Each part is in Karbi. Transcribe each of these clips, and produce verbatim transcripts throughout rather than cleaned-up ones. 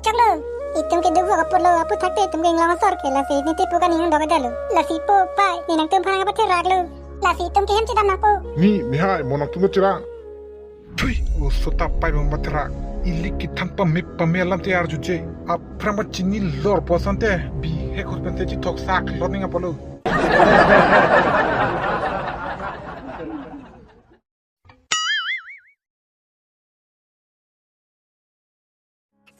Choklo, itum ke duk apotlo, aphuthak te itum ke inglong asor ke, lasi ne tepo kaningdok dalo. Lasi po, pai, ne nangtum aphan nangpatheraklo. Lasi itum ke hem chedam nangpo. Ni, mehai, mo nangtum ke cherang. Thui, oso ta pai bang patherak. Ili kethan pame pame alam te arjuje. Aphrang ba chinilor pu asonte, bihek ahut pen te chithoksak lor ning apotlo.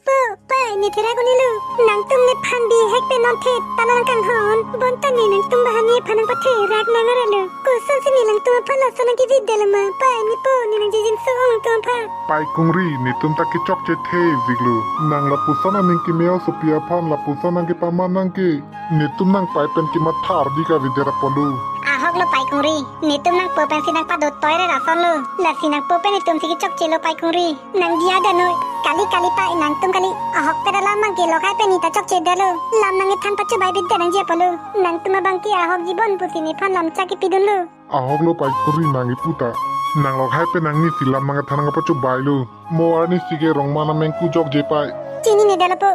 Po, pai, ne therak un'elo. Nangtum nephan bihek pen non the, ta nangkanghon. Bonta ne nangtum aphan nephan nangpatherak nang aralo. Kosonsi ne nangtum aphan laso nangkevidetlo ma, pai, ne po, ne nangjinso ong nangtum aphan. Pai Kongri, netum ta kechokche the jiklo. Nang lapuson aning keme asopi aphan lapuson nangkepaman nang ke. Netum nangpai pen kematha ardi kavidet apotlo. Ahoklo pai Kongri, netum nangpo pensi nangpado toiret asonlo. Lasi nangpo pen netumsi kechokchelo pai Kongri. Nang diya danoi, kali kali pai nangtum kali, ahok pen alam abang ke lokhai pen ne ta chokchedetlo. Lam nangkethan pachobai bidet nangji apotlo. Nangtum abang ke ahok jibon pusi nephan lam chak kepidunlo. Ahoklo pai Kongri nang ipu ta. Nang lokhai pen nangnisi lam nangkethan nangpachobailo. Mo arnisi ke rongma nameng kujokje pai. Chininedetlo po.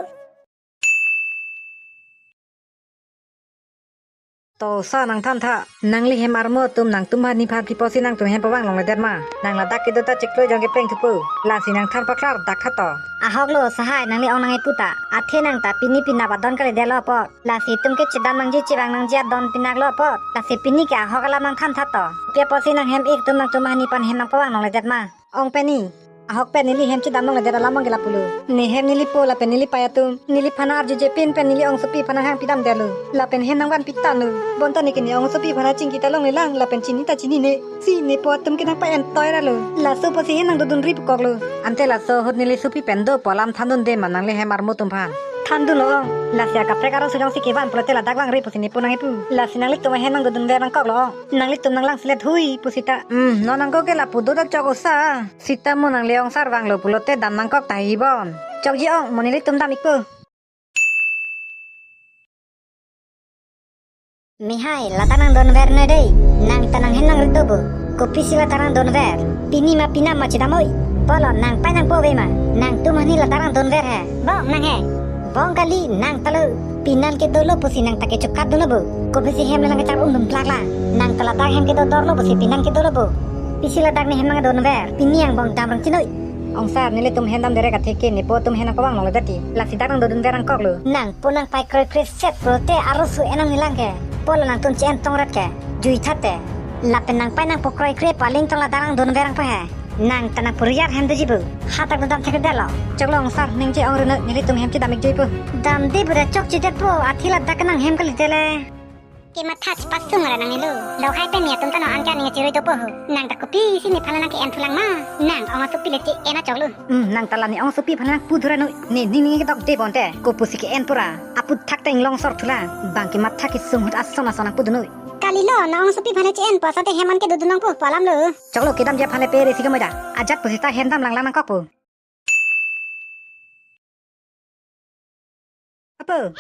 To sa nangthantha, nangli hem armo atum nangtum aphan nephan piposi nangtum hem pavang longledet ma? Nang ladak kedo ta chiklo jong kepleng thupo. Lasi nangthan paklardak tha to. Ahoklo sahai, nangli ong nang ipu ta. Athe nang ta pini penap adon kalidetlo apot. Lasi itum ke chedam nangji chevang nangji adon pinaklo apot. Lasi pini ke ahok alam nangthantha to. Pi apotsi nang hem ik atum nangtum aphan nephan hem nangpavang longledet ma? Ong pen ni. Ahok pen neli hem chedam longledet alam abang ke lapulo. Ne hem neli po lapen neli pai atum, neliphan arjuje pin pen neli ongsopi aphan nanghang pidamdetlo. Lapen hem nangvan pitanlo. Bonta ne ke ne ongsopi aphan achingki ta longlelang lapen chini ta chinine. Si ne po atum ke nangpa-en toiralo. Laso pusi hem nangdodunri pukoklo. Ante laso ahut neli sopi pen do pu alam thandunde ma nangli hem armo atum aphan? Thandunlo ong. Lasi akaprek aruso jongsi kevan pulote ladak langre pusi ne po nang ipu. Lasi nanglitum ahem nangdodunver nangkoklo ong. Nanglitum nanglangselet hui pusita. Hmm, non nangko ke lapu do ta chok osa. Sita mo nangli ongsar vanglo pulote dam nangkok tahai bon. Chokji ong, mo nelitum dam ikpo. Mehai, ladak nangdunver noi dei. Nang ta nanghem nangri do bo. Kopisi ladak nangdunver? Pini ma penap ma chedam oi. Polo nangpai nangpo ave ma? Nangtum aphan ne ladak nangdunver he. Bong nang he. Bong kali, nang ta lo. Penan kedolo pusi nang ta kechokatdunlo bo. Kopisi hem le nangkechar ungdun plakla. Nang ta ladak hem kedo dorlo pusi penan kedolo bo. Pisi ladak ne hem nangdunver? Pini angbong damrong chinoi. Ongsar, nelitum hem damdet re katheke ne po atum hem nangpavang longledet ti. Lasi dak nangdodunver nangkoklo. Nang po nangpai kroikre set pulote aruso en nangne lang ke. Polo nangtum che-en tongret ke. Juitha te. Lapen nangpai nangpo kroikre pu aling tong ladak nangdunver nangpo he. Nang ta nangpuriar hem doji bo. Hadak dodam thekdetlo. Choklo ongsar, ningje ong runoi, nelitum hem chedam ikjoi po. Damde bura chokchedet po, athe ladak nanghem kalite le. Kematha chepasung ra nangnelo. Lokhai pen ne atum ta non anke aning chiroi dopo ho. Nang ta kopisi nephan nangke-en thulang ma? Nang ongsopi le che-en achoklo. Hmm, nang ta la ne ongsopi aphan nangpu dura noi. Ne ning ning kedokde bonte. Kopusi ke-en pura. Aphuthak ta inglong asor thulang. Bang kematha kesung ahut ason ason nangpudun noi. Kalilo, nang ongsopi aphan le che-en pu asonte hem an kedodun nangpo pu alamlo. Choklo kedamji aphan le pere si kemoi da. Ajat pusita hem dam langlang nangkokpo. Apo.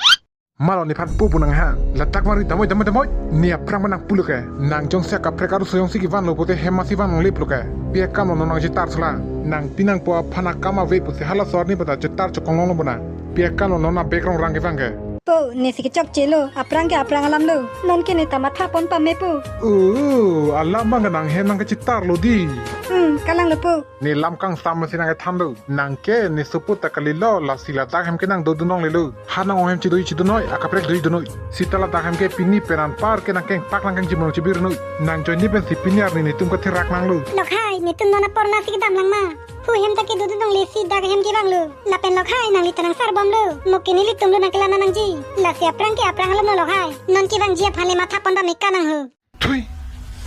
Malo nephan pupu nang ha. Ladak mari damoi damoi damoi. Ne aphrang ma nangpulo ke. Nang jongsi akaprek aruso jongsi kevanlo pulote hem masi van longle pulo ke. Pi akamlo non nangchetar sula. Nang pi nang po aphan akam ave pusi halaso arni pata chetar chokong longlo bona. Pi akamlo non abek rongrang kevang ke. Po, nesi kechokchelo, aphrang ke aphrang alamlo. Non ke ne ta matha pon pame po. Oh, alam abang ke nang hem nangkechetarlo di. Hmm, kalanglo po. Ne lam kangsam si nangkethanlo. Nang ke ne sopo ta kalilo, lasi ladak hem ke nangdodun longlelo. Ha nang-ong hem chedoi chedun noi, akaprek doi dun noi. Sita ladak hem ke pini pen anpar ke nangkengpak nangkengchimon chibir noi. Nang ajoine pensi pini arni netum katherak nanglo. Lokhai, netum non apor nasi kedam lang ma? Hu hem ta kedodun longle si dak hem kevanglo. Lapen lokhai nangli ta nangsar bomlo. Mo ke nelitumlo nangkelang nangji. Lasi aphrang ke aphrang alamlo lokhai. Non kevangji aphan le matha pon dam ika nang ho. Thui.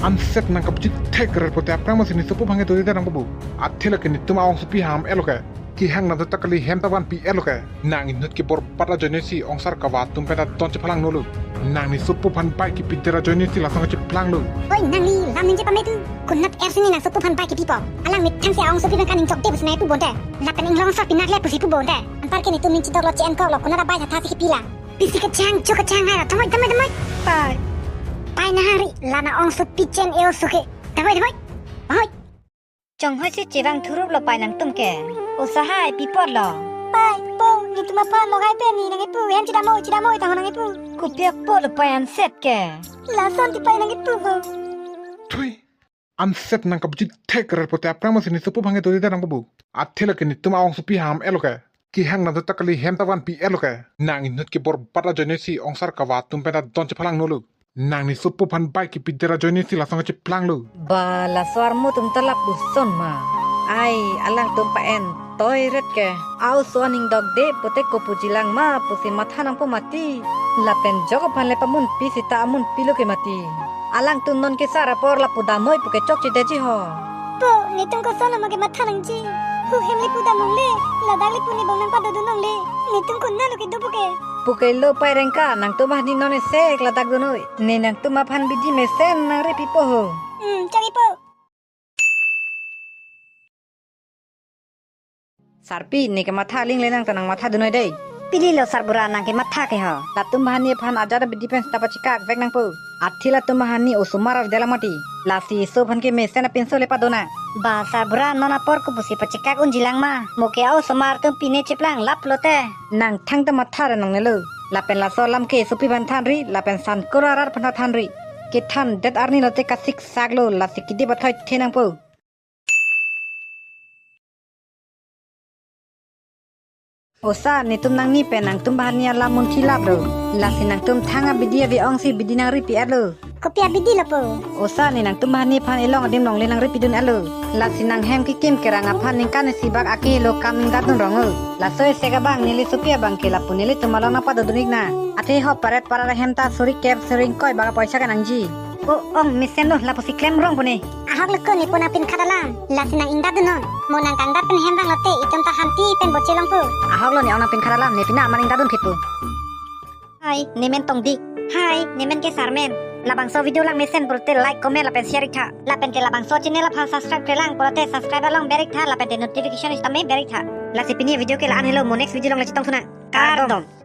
Anset nangkapachithek rer pulote aphrang masi ne sopo aphan kedo dei nang bobo. Athe lake netum a-ongsopi ham etlo ke. Kehang nang ta kali hem ta vanpi etlo ke. Nang inut ke borpat ajoine si ongsar kava atum pen ta don chephalang nolo. Nang ne sopo aphan bai kepidet ajoine si lason cheplanglo. Oi nangli lam ningje pame tu. Konat er si ne nang sopo aphan bai kepipo. Alang methang si a-ongsopi pen kaning chokde pusi nangpu bonte. Lapen inglong asor pinakle pusi pu bonte. Anpar ke netum ning chedoklo che-en koklo konat abai tha si kepi lang. Pisi kachang, cho kachang hai ra, thamoi, thamoi, thamoi. Pai. Pai nahari, la na-ongsopi che-en e-oso ke. Thamoi, thamoi. Thamoi. Chonghoi si chevang thuruplo pai nangtum ke. Osa hai, pi apotlo. Pai, po, netum Aphan logai pen ne nangkepu, hem chedamnoi, chedamnoi tahon nangkepu. Kopi apotlo pai anset ke? Lason ti pai nangkepu ho. Thui. Anset nangkapji thek rer pote aphrang masi ne sopo aphan ke dodi da nang babu. Athe lake netum a-ongsopi ham etlo ke. Kehang nang ta kali hem ta vanpi etlo ke. Nang inut ke borbat ajoine si ongsar kava atum pen ta don chephalang nolu. Nang ne sopo aphan bai kepi der ajoine si lason kacheplang lo. Ba laso armo atum ta lapuson ma. Ai, alangtum pa-en toi ret ke. A-oso aning dokde pote kopuji lang ma pusi matha nangpo mati. Lapen jok aphan le pamunpi sita amunpi lo ke mati. Alangtum non kesar apor lapu damnoi pu ke chokchedetji ho. Po, netum koson ma ke matha nangji. Hu hem le pu damnongle, ladak le pu ne bong nangpadodun longle. Netum konat lo kedo pu ke. Pu ke lo pai rengka, nangtum bahani non ese ladak dun noi. Ne nangtum aphan bidi mesen nangri pipo ho. Hmm, chari po. Sarpi, ne kematha aling le nang ta nangmatha dun noi dei. Pili lo sarbura nang kematha ke ho. Latum bahani aphan ajat bidi pen sita pachekak vek nangpo. Athe latum bahani osomar arjela mati. Lasi eso aphan ke mesen apinso le padona. Ba sarbura non apor kopusi pachekak unji lang ma. Mo ke a-osomar atum pine cheplang lap lote. Nang thangta matha ra nangnelo. Lapen laso alam ke sopi aphan thanri, lapen san koro arat aphan thanri. Kethandet arni lote kasiksak lo, lasi kidi bathoi the nangpo. Osa, netum nangni pen nangtum bahani alam munthi lap lo. Lasi nangtum thang abidi ave ongsi bidi nangri pi etlo. Kopi abidi lo po? Osa, ne nangtum bahani aphan elong adim longle nangri pidun etlo. Lasi nang hem kekim kerang aphan ningkan isi bak ake lo kam ingdadun rong o. Laso esek abang neli sopi abang ke lapu nelitum along nangpadodun ik na. Athe ho paret parat ahem ta suri kep suri ingkoi bak apoisa ke nangji. O ong mesen lo lapusi klem rong pune. Ahok lo ko ne po nangpinkhat alam. Lasi nang ingdadun non. Mo nang kangdat pen hem vang lote itum ta hanti pen boche longpo. Ahok lo ne ong nangpinkhat alam ne pina aman ingdadun phitpo. Hai, nemen Tongdik. Hai, nemen ke Sarmen. Labangso video lang mesen pulote like, comment lapen share ik tha. Lapen ke labangso channel aphan subscribe krelang pulote subscribe along ber ik tha lapen te notification sitame ber ik tha. Lasi pini video ke la-an helo, mo next video along le chetong thu nang. Kardom.